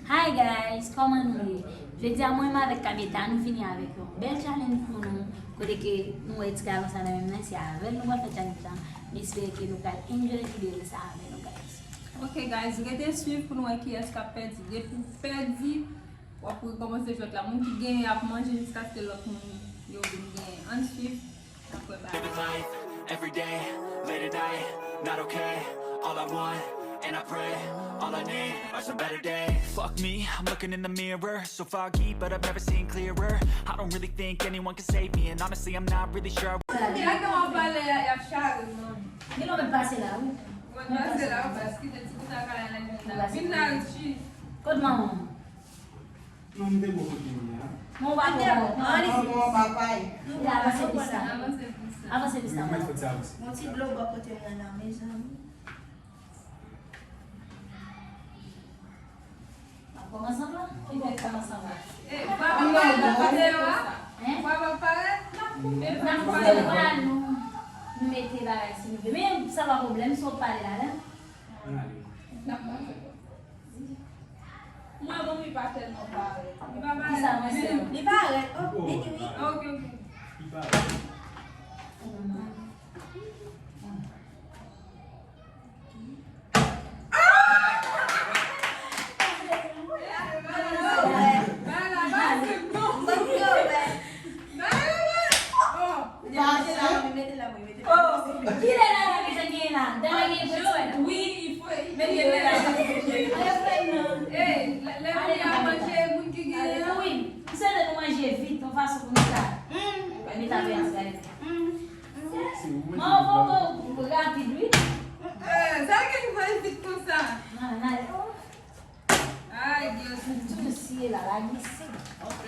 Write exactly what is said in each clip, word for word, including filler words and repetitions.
Hi guys, kòman nou ye? Jodi a mwen menm avèk Kabeta nou vini avèk yon bèl challenge pou nou. Kote ke nou wè ti galon sa nan men m nan, se avè l nou pral fè challenge la. M espere ke nou pral enjoy videyo sa avè nou guys. Ok guys, rete swiv pou nou wè kiyès k ap pèdi. Depi w pèdi, w ap rekòmanse jwèt la. Moun ki genyen ap manje jiskaske lòt moun yo vin genyen. Ann swiv. Living life every day, late at night, not okay. All I want, and I pray, all I need are some better days. Fuck me, I'm looking in the mirror, so foggy, but I've never seen clearer. I don't really think anyone can save me, and honestly, I'm not really sure. Kote w ap pale a, y ap chare mwen. Gen lè w mèt pase la, wi. Mwen pase la, w pase, kite ti bout a kalay la vin la. Vin la, Richie. Kot manman w? Non, m te bò kote m ye a. Non, w pa bò. Manman, papay. Avanse plis la. Avanse plis la. Mwen mèt fòt sa avanse. Yon ti dlo bò kote mwen nan, mezanmi. N ap kòmanse ansanm la? Ki fè kòmanse ansanm la? Eh, papa parèt nan videyo a? Hein? Papa parèt? N ap fè bra nou. Nou mete bagay si nou vle. Men sa pa pwoblèm, si w ap pale la, la. Ann ale. N ap pase. Mwen, bon, li pa tèlman parèt. Li pa parèt. Kisa mwen se? Li parèt. Oh, vini, wi. Ah, ok, ok. Li parèt. Mete la mwen, mete la mwen. Oh, kilè la la gen la? Dana gen pwent. Wi, li fre. Mete la. Lè moun ap manje, moun ki gen. Wi, m swete nou manje vit, yon fason pou nou ka. Mete la. Manman, fò w rapid, wi. Eh, sa gen pou fè vit konsa. Nan, nan. Ay, Dye, sou tou siye la, la glise. Ok.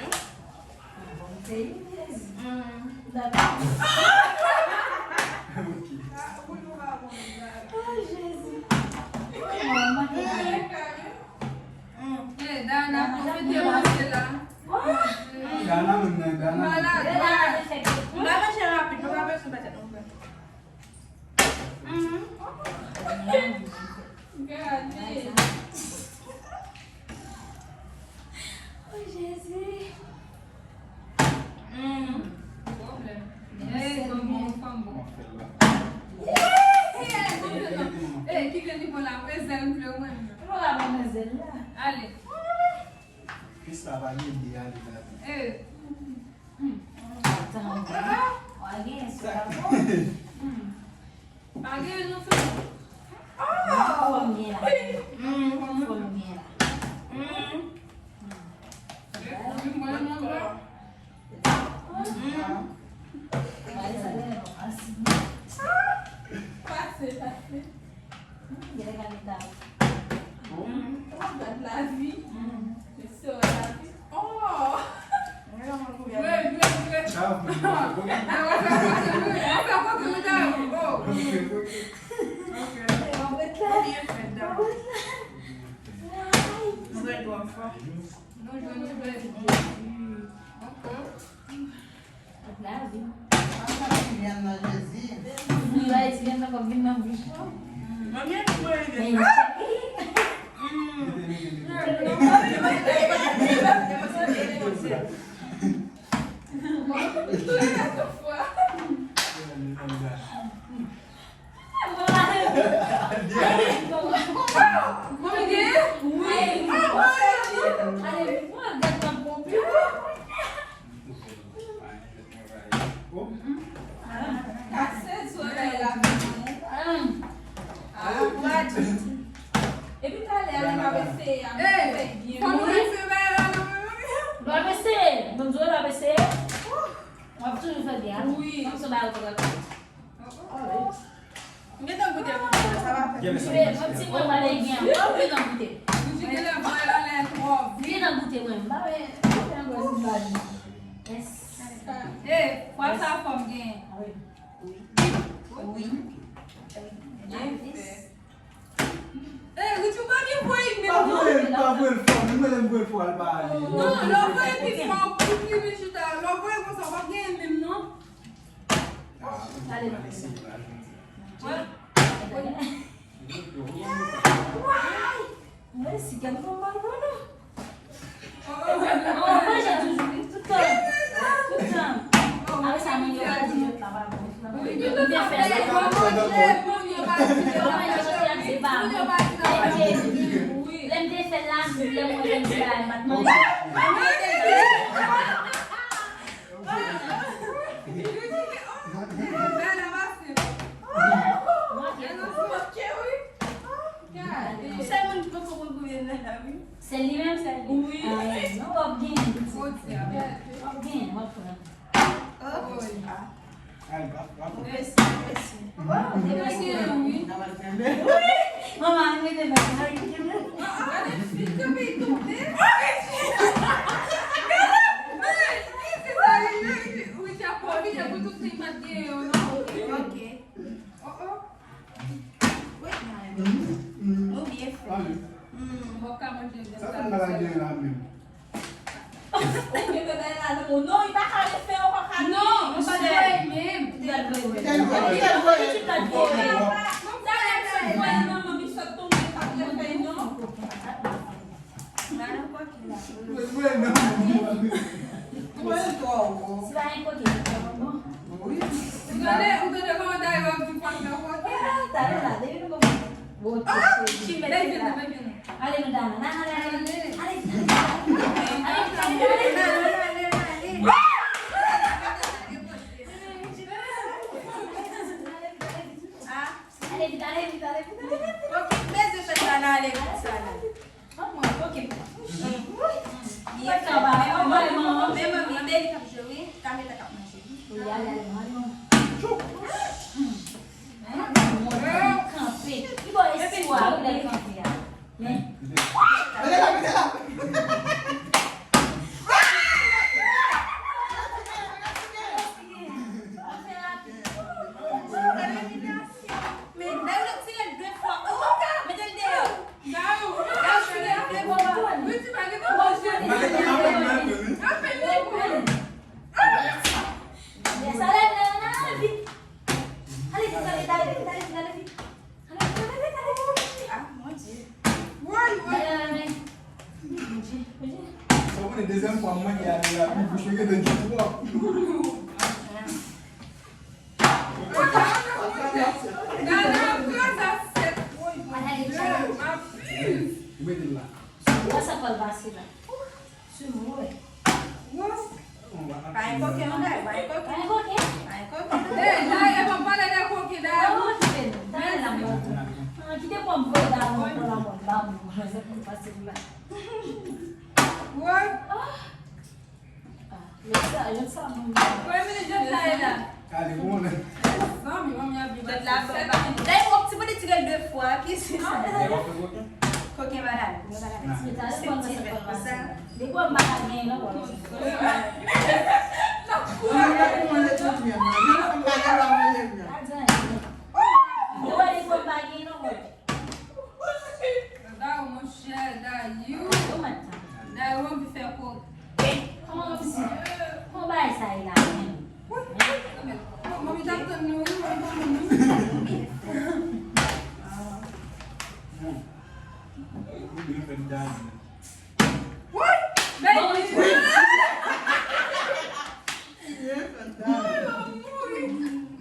Bon, se yon Jezi. Mm. Dakò. Oh, Jezi. Oh, manman. Mm. Eh, Dana, pwofite pase la. Dana, menm nan, Dana. Vwala, vwala. M pa manje rapid, nou pa bezwen pase non. Mhm. Gade. Oh, Jezi. Mhm. Pwoblèm. Ey, bon, bon, fanm bon. Ey, kite li bon la, mwen zèl m vle mwen. Mwen la, mwen zèl la. Ale. Krisla pa gen de ale la. Eh. Hmm. Tann. Wa gen sou la. Hmm. Pa gen nou fè. Oh! Fòm gen la. Hmm. Fòm gen la. Hmm. Hmm. Pase, pase. Gade kalita. Gad lavi. Mesye, lavi. Oh! Jwe, jwe, jwe. Sa, mwen fè kote mwen ta yo. Oh. Ok. Mwen ret la. Mwen ret la. Mwen ret la. Nou jwe, nou jwe. Ok. Lavi. Ansanm ti vyann nan Jezi. Wi, bay ti vyann nan kòm vin nan bouch mwen. Manmi, an tou mwen rive. Mwen gen? Wi. Ale, mwen gad nan bon pi. Kase solèy la. Epi talè a, lè m ap eseye a, mwen fè byen. Lè w ap eseye, mwen di w lè w ap eseye. W ap toujou fè byen. Wi. M se ba yo konn. M gentan goute, goute, sa va fè. Gen lè sa. Yon ti mwen pa de gen. W ap gentan goute. M di gen lè voye anlè twò vit. Gentan goute mwen. M pa wè. Yes. Eh, fwa sa fò m gen. Wi. Wi. Byen fè. Eh, Richie, ou pa gen voye menm non. Pa voye l, pa voye l fò. Menm lè m voye l fò, al pa ale. Non, lè w voye pi fò, pou li vin chita. Lè w voye konsa, w pa genyen menm non. Ale. Wè. Mwen si kèm fè m mal, non. Oh, manje toujou, wi, tout tan. Tout tan. Apre sa, moun yo ka di jwèt la pa bon. M te fè sa. Lè m te fè l la, lè m wè m te fè l la, m pa t manje. Sèl moun ki poko pran premye nan la, wi. Se li menm? Wi. Ah, non, w ap genyen. W ap genyen, w ap pran. Oh. Mèsi, mèsi. Mèsi, wi. Manman, ann rete la. Gade fi, kanpe tonbe. Wi, se sa, wi, wi, wi, se a pwofite pou tout moun pa t genyen yo, non? Ok. Oh, oh. Wi, nou byen fè. Bon, ka manje sa. Sa fè m malad la menm. Ou gen bagay la, non, non, li pa ka refè, ou pa ka. Non, ou pa ka menm. Li t al voye. Li t al voye. Li t al voye. Li t al voye. Sa lè m sot voye, manman, li sot tonbe, pa t refè, non. Gade yon koki la. Mwen, mwen, non. Mwen, twò wo. Se pa yon koki, se pa bon. Wi. Ou tande, ou tande kòman Dayo ap di fòk nan koki? Ah, talè la, depi nou kòmanse. Bon, ah, chimè, bèl vin, bèl vin. Ale, nou, Dana, Dana, ale, ale, ale, ale, ale, ale, ale, ale, ale. Ale vit, ale vit, ale vit, ale vit. Ok, beze fèt la nan ale vit sa la. An mwen, ok. Fèt la ba, an mwen, manman. Men manmi, anben li k ap jwe, wi. Kamera k ap manje. Wi, ale, ale, ale, manman. Tchou. Kanpe. Li ba w espwa, wi, lè l kanpe a. Men. Mete la, mete la. Men, Dayou, l ap tire l de fwa. Oh, mete l deyò. Dayou, l ap tire l de fwa. Wi, ti pa gen pou manje. Yes, ale, ale, ale, ale, vit. Ale vit, ale, ale vit, ale vit, ale vit. Ale vit, ale vit, ale vit. Ah, mon Dieu. Woy, woy. Ale, ale, ale. Mon Dieu, mon Dieu. Sa w konnen dezyèm fwa mwen ki ale la, pi bouch mwen gentan di twòp. Gade, gade, gade, gade, gade. Ou mete l la. Wè sa pral pase la. Sou mwen. Pa gen koke non, Dayou, pa gen koke. Pa gen koke? Pa gen koke. Ey, Dayou, pa pale de koke, Dayou. Dayou, okipe nou. Dayou, la mò. Ah, kite pran m voye Dayou nan pran lanmò ba mwen. Sa k te pase m la. Woy. Ah. Ah, lòt sa, lòt sa, mwen. Premye minit jwèt la ye la. Gade, bon, men. Zanmi, manmi ap jwèt la, fè pa. Dayou, yon ti bout li tire l de fwa, ki se sa? Koke pa la, koke pa la. Se ti jwèt konsa. Depi w pa ka genyen, non, bon. Ou wè, depi w pa genyen, non, bon. Dayou, monchè, Dayou. Dayou, anvi fè kòk. Kòman w di? Kòman bagay sa ye la menm? Manmi t ap tann nou, wi, manmi t ap tann nou. Woy! Bon, wi.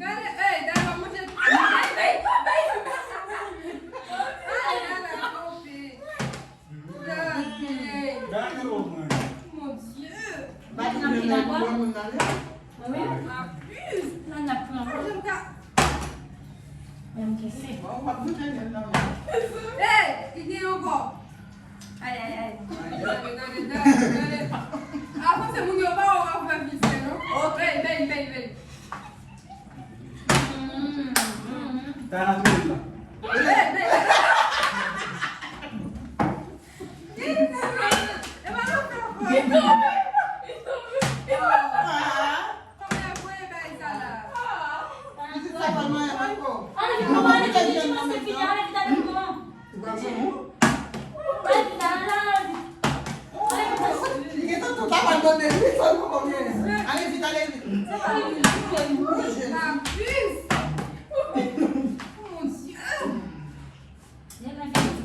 Gade, ey, Dayou, manje. Ay, ay, ay, ay. Ay, ay, ay, ay. Gade. Gade, o mwen. Mon Dieu. Ba li nan pil ankò. Wi. Abuse. Nan n ap pran. Menm ke se. Ey, ki gen ankò? Ale, ale, ale. Gade, gade, gade, gade. Avan se moun yo pa wè w ap fè vizye, non? Ok. Bèy, bèy, bèy, bèy. Tana tonbe la. Li gentan tou abandone li, sa l poko gen. Ale vit, ale vit. Mon Dieu. Li gentan fini.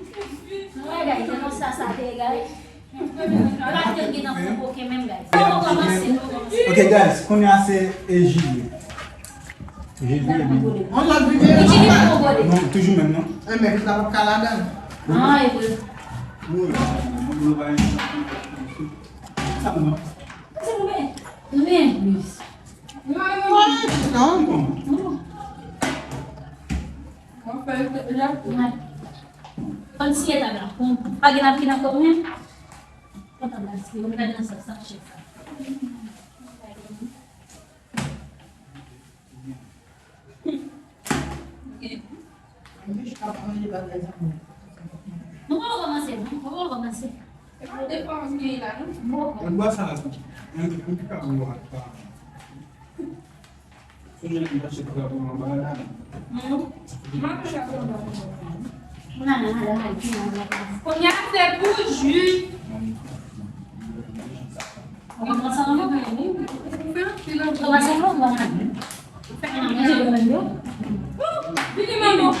Wè, guys, se konsa sa te ye, guys. Yo pa te gentan fè koken menm, guys. Fò nou kòmanse, nou kòmanse. Ok, guys, kounye a se, e, Jilye. Jilye, wi. On lòt videyo. Jilye pou gode. Non, toujou menm, non? E, men, sa pa ka ladan. Ah, e vre. Wi. Sa bon. Se bon, men. Nou byen, Luis. Non, non. Non. Mwen fè l deja. Konn siye tab la. Konn pa gen napkin ankò menm. Pran tab la, siye. Mwen gade nan sa, sa chèf sa. Nou pa kòmanse, non? Nou pa kòmanse. E pa de fòs gen la, non? Mwen bwè sa la. Mwen te konpike pou mwen. Kounye a se pou ji. Vini, manman.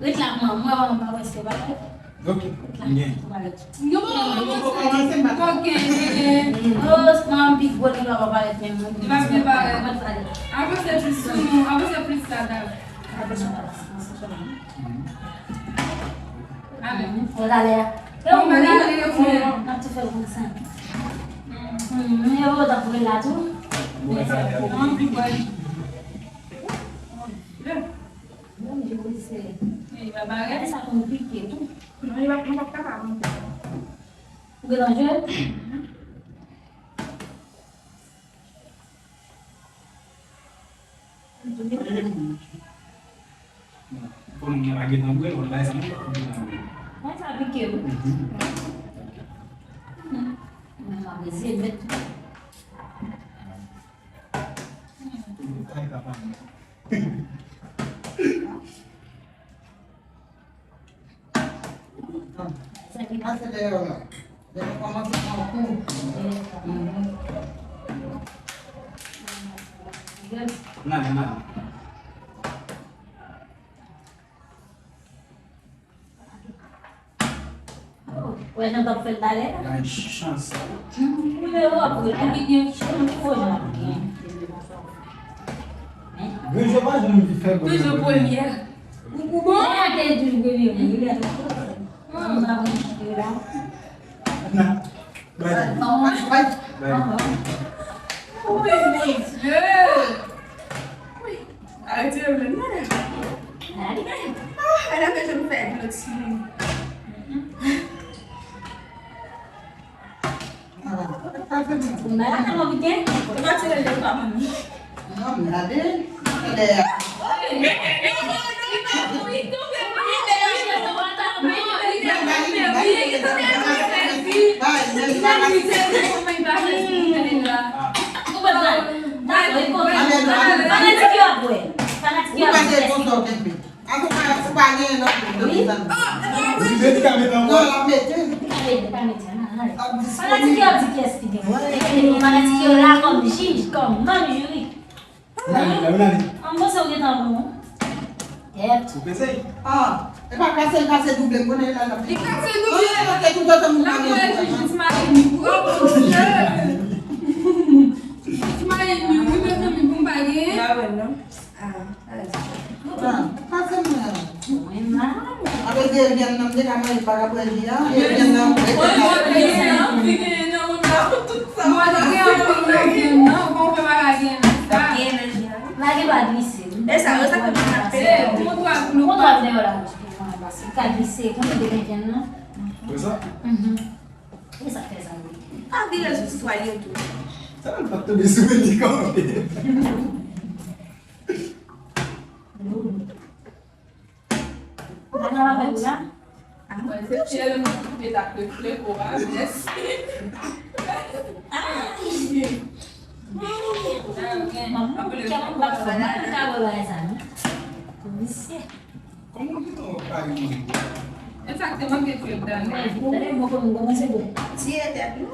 Ret la, manman, mwen pa wè se pa. Ok, byen. Yo, yo, yo, yo, koke. Oh, manman, pi gwo, li pa parèt menm. Li pa vle parèt. Avanse plis sou nou, avanse plis la, dam. Amen. Yo, talè. Yo, mwen, yo, mwen, n ap tou fè l konsa. Hmm, yo, t ap vre la tou. Mwen, pi gwo. Bon, je wi, se. Li pa parèt. Sa konplike tou. Non, li pa, li pa kapab ankò. Ou gen danje? Bon, mwen pa gen danje, mwen bay sa mwen pa gen danje. Mwen sa pike ou. Mhm. Mwen pa bezwen met. Sa ki pase dèyè w la? Lè nou kòmanse pran kou. Mhm. N ale, n ale. Wè jan w t ap fè l talè a? Bay chans. Nimewo ap rele. Ou gen chans. Ou fò jan ap gen. Wi, je pa janm fè premye. Toujou premye. Ou, ou bon? Lè a te toujou premye, wi, lè a te toujou. Ou pa konn chante la. Bay. Bay. Bay. Wi, mon Dieu. Wi. Arete yo menm nan. Ah, e la ke je me fais blood slim. Mwen pa tire lè pa manmi. Non, m gade. Lè a. Fanatik yo ap wè. Fanatik yo ap wè. Wi. Li mete kamera an. Non, l ap mete. Fanatik yo ap di kiyès ki gen. Fanatik yo la kòm jij, kòm manm jiri. Ou nale, ou nale. An bon, se ou gentan bon. Yèp. Ou peze? Ah, e pa kase, li kase double, m konnen la, la. Li kase double. Ah, se tout otan moun pa gen. La, jis mari ni. Oh, mon Dieu. Jis mari ni, wi, mezanmi, pou m pa gen. La wè, non. Ah, alèz. Ah, pase m la. Mwen la. Apre de vyann nan, m te ka manje pa ka pran ji a. De vyann nan, m te ka. Mwen, mwen, mwen, mwen, mwen, tout sa. Mwen, mwen, mwen, mwen, vyann nan, ou konn fè pa ka gen nan sa. Lage pa glise. E sa, yo sa konn ap fè. Kontwòl dèyè la, ou ka glise, konn de vyann nan. Wè sa? Mhm. E sa fè sa, wi. A vire sou twal yo tou. Sa pa t tonbe sou li kanpe. Mwen se fyè de mwen ki met ak refle kou a, mèsi. Manman, kè mwen pa fò, mwen pa ka wè bagay sa, non. Misye. Kòman w gentan wè w pa gen manje? E sa k te manke fye dan. Tande, mwen konn kòmanse bon. Tiye tèt nou.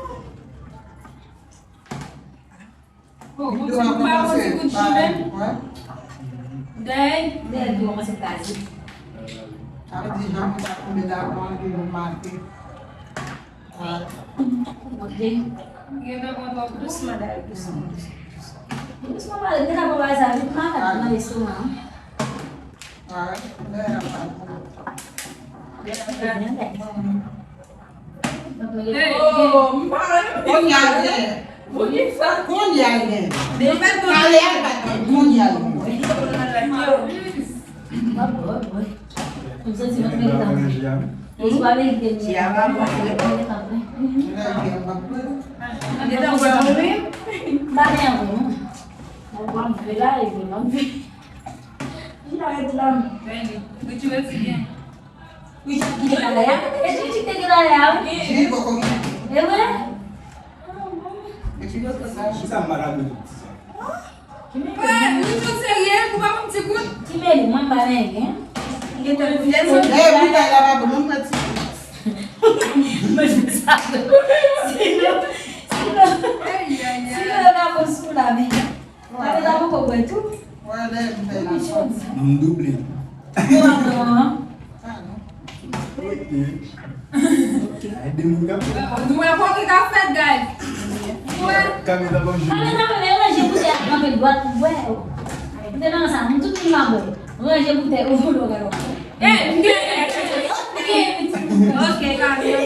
Oh, bon ti kout pa, bon ti kout chi menm. Dèy. Dèy, tou, kòmanse kraze. Sa vle di, jan mwen ta tonbe la, mwen anvi yon maten. Dousman, Dèy, dousman, dousman. Dousman, pale, te ka pran bagay sa vit, makak nan lestomak. Kounye a gen. Kounye a gen. Talè a l pa t gen. Kounye a gen. M santi mwen mèt la. M pa merite m. M pa gen anvi, non. Mwen m vle la, e vle m vle. Li pa ret la. Retire ti byen. Richard ki te talè a? E Richard ki te talè a, wi. Jimmy poko kite. E vre? Richard poko kite. Kisa m pa ta mete ti sa? Hey, Richard serye, ou pa ban m ti kout? Ti meli, mwen m pa nèg, hein? Gen tan pou fè sa. Hey, boutèy la pa bon, ban m ti kout. Mwen jwe sa. Sinon, sinon, sinon, yo ka bon sou la, men. Mwen te ta poko bwè tou. Wè lè m fè la. M double. Yo pa pran, hein? Ok. Ay, de moun k ap fè. Nou wè koki k ap fèt, guys. Nou wè. Kamera pa jwe. Kamera pa ranje boutèy ak kanpe dwat pou bwè. Boutèy nan sa, nou tout moun pa bwè. Ranje boutèy ou pou lò gado. Eh, ok, ok. Ok, kamera.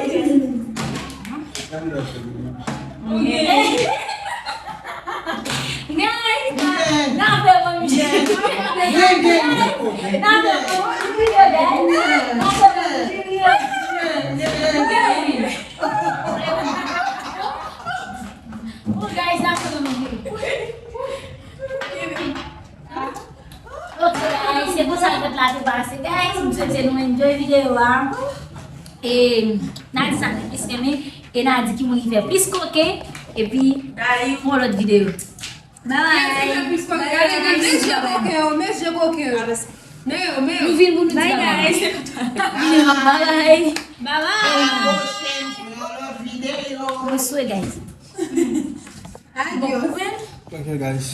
Kamera fè. Ok. Guys, n a fè bon videyo. N a fè bon videyo, guys. N a fè bon videyo. Bon, guys, n a fè bon videyo. Ok, guys, se konsa fèt la te pase, guys. M swete nou enjoy videyo a. E n a di sa ki plis renmen, e n a di ki moun ki fè plis koken, epi fè yon lòt videyo. Bye. Yes, fè plis koken. Gade, gade, men je koken yo, men je koken yo. Men yo, men yo. Nou vin pou nou di bye bye. Bye bye. Bye bye. Pwochèn pou yon lòt videyo. Mwen swete, guys. Adios. Ok, guys.